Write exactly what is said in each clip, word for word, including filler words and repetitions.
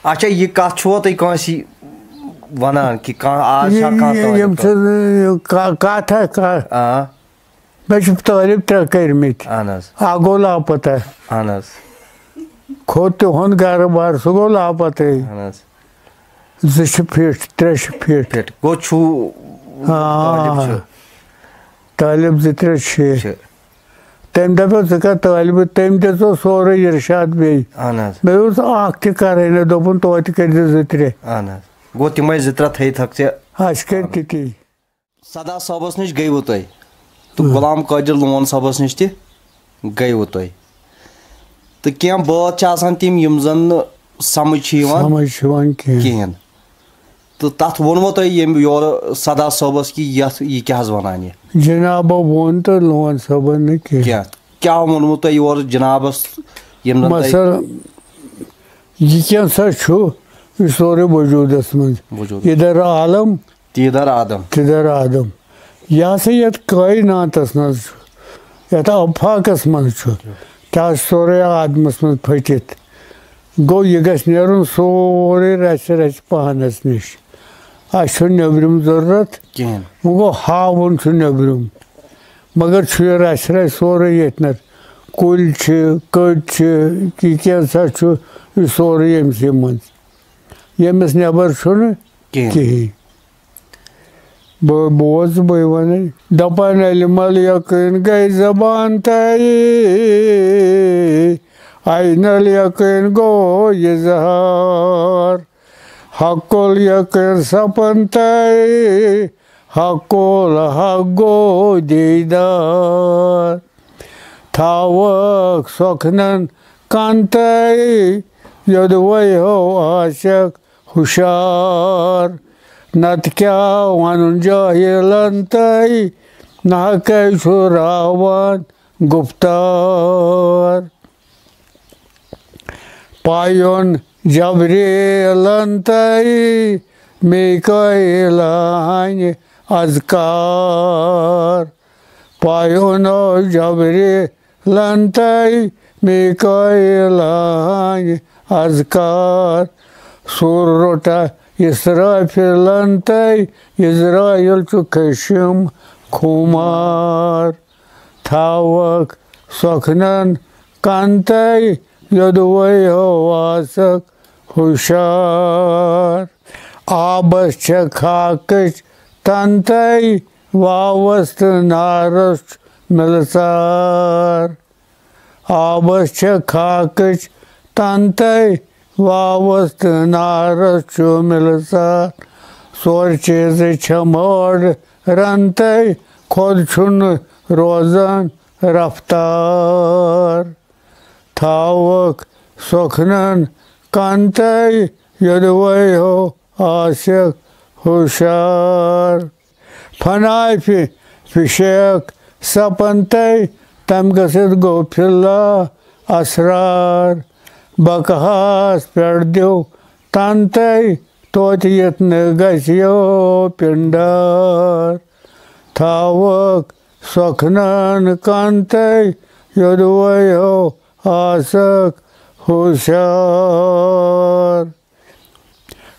اچھا، یہِ کتھ چھُوا تُہۍ کٲنٛسی ونان کہِ کانٛہہ آز چھا کانٛہہ یہِ- یِم طٲلب؟ چھِ کا- کتھ ہا کا- آ، مےٚ چھِ طٲلب ترٛےٚ کٔرمٕتۍ۔ اہن حظ۔ اکھ گوٚو لاپتہ۔ اہن حظ۔ کھوٚت تِہُنٛد گرٕ بار، سُہ گوٚو لاپتہٕے۔ اہن حظ۔ زٕ چھِ فِٹ، ترٛےٚ چھِ فِٹ۔ فِٹ۔ گوٚو چھُو آ۔ طٲلب چھُ۔ طٲلب زٕ ترٛےٚ چھِ۔ چھِ۔ تٔمۍ دَپیو، "ژٕ کَر طٲلبہٕ؟" تٔمۍ دِژو سورُے اِرشاد بیٚیہِ۔ اہن حظ۔ مےٚ دوٚپُس، "اَکھ تہِ کَرَے نہٕ۔" دوٚپُن، "توتہِ کٔرۍ زِ زٕ ترٛےٚ۔" اہن حظ۔ گوٚو تِمَے زٕ ترٛےٚ تھٲیِتھ ہَکھ ژےٚ۔ اَسہِ کٔرۍ تِتی۔ سدا صٲبَس نِش گٔیوٕ تُہۍ؟ تہٕ اۭں۔ غلام قٲدِر لون صٲبَس نِش تہِ گٔیوٕ تُہۍ؟ تہٕ کینٛہہ بٲتھ چھِ آسان تِم، یِم زَن نہٕ سَمٕجھ چھِ یِوان سَمٕجھ چھِ یِوان کینٛہہ۔ کِہیٖنۍ۔ تہٕ تَتھ ووٚنوٕ تۄہہِ ییٚمہِ یورٕ سدا صٲبَس کہِ یَتھ، یہِ کیٛاہ حظ وَنان یہِ؟ جنابو ووٚن تہٕ لون صٲبَن نہٕ کینٛہہ۔ کینٛہہ۔ کیٛاہ ووٚنوٕ تۄہہِ یورٕ جنابَس، یِم زَن تۄہہِ مثلاً، یہِ کینٛژھا چھُ، یہِ سورُے وجوٗدَس منٛز۔ وجوٗد۔ یہِ در عالم تیٖدر آدم۔ تیٖدر آدم۔ یہِ ہسا یَتھ کٲیناتس منٛز چھُ، یَتھ آفاقس منٛز چھُ، کیٛاہ چھُ سورُے آدمس منٛز پھٔٹِتھ؟ گوٚو، یہِ گژھِ نیرُن سورُے رژھِ رژھِ پانس نِش۔ اَسہِ چھُنہٕ نیٚبرِم ضروٗرت۔ کِہیٖنۍ۔ وۄنۍ گوٚو، ہاوُن چھُ نیٚبرِم، مگر چھُ یہِ رژھِ رژھِ سورُے ییٚتھۍ نَس۔ کُلۍ چھِ، کٔٹۍ چھِ، یہِ کینٛژھا چھُ، یہِ سورُے ییٚمسٕے منٛز۔ ییٚمِس نیٚبر چھُنہٕ کِہیٖنۍ۔ کِہیٖنۍ۔ بہٕ بوز، بہٕ وَنَے۔ دَپان علم الیقین گٔے زبان تَے، عین الیقین گوٚو اظہار۔ حق الیقین سپن تَے، حق الحق گوٚو دیدار۔ تھاوَکھ سۄکھنَن کَن تَے، یوٚدوَے ہو آسٮ۪کھ ہُشار۔ نتہٕ کیٛاہ وَنُن جٲہِلن تَے، نہ کَے چھُ راوان گُفتار۔ پایُن جبریلن تَے، میکائیل ہٕنٛدِ اذکار۔ پایُن جبریلن تَے، میکائیل ہٕنٛدِ اذکار۔ سُر روٚٹا اسرافیلن تَے، عزرائیل چھُ خشم خُمار۔ تھاوَکھ سۄکھنَن کَن تَے، یوٚدوَے ہو آسَکھ ہُشار۔ آبَس چھےٚ خاکٕچ تَن تَے، واوَس تہٕ نارَس چھُ مِلژار۔ آبَس چھےٚ خاکٕچ تَن تَے، واوَس تہٕ نارَس چھُ مِلژار۔ ژور چیٖزٕے چھےٚ مٲر رَن تَے، خۄد چھُنہٕ روزان رفتار۔ تھاوَکھ سۄکھنَن کَن تَے، یوٚدوَے ہو آسٮ۪کھ ہُشار۔ فناے فی فِشیک سپن تَے، تَمہِ گٔژھِتھ گوٚو فِلا اسرار۔ بقہَس پٮ۪ٹھ دِیِو تَن تَے، توتہِ ییٚتہِ نہٕ گژھِ یو پِنڈار۔ تھاوَکھ سۄکھنَن کَن تَے، یوٚدوَے ہو آسَکھ ہُشار۔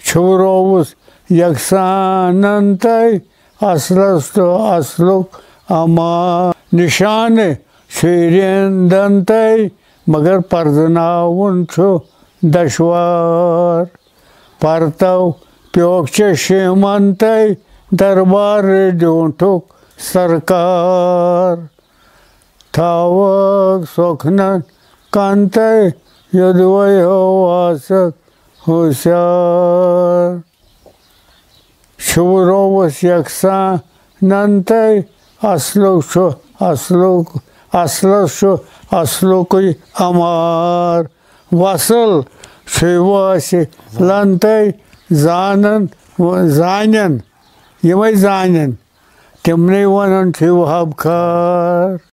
چھُورووُس یکسانن تَے، اصلس تہٕ اصلُک امان۔ نشانہٕ چھُے رِندن تَے، مگر پرزناوُن چھُ دشوار۔ پرتو پیوکھ چشمن تَے، دربار ڈیونٹھُک سرکار۔ تھاوَکھ سۄکھنَن کَن تَے، یوٚدوَے ہو آسَکھ ہُشار۔ چھُورووُس یکسانن تَے، اصلُک چھُ اصلُک، اصلس چھُ اصلُکُے امار۔ وصل چھُے وٲصلن تَے، زانن و-، زانن، یِمَے زانن، تِمنٕے وَنان چھُے وہاب خار۔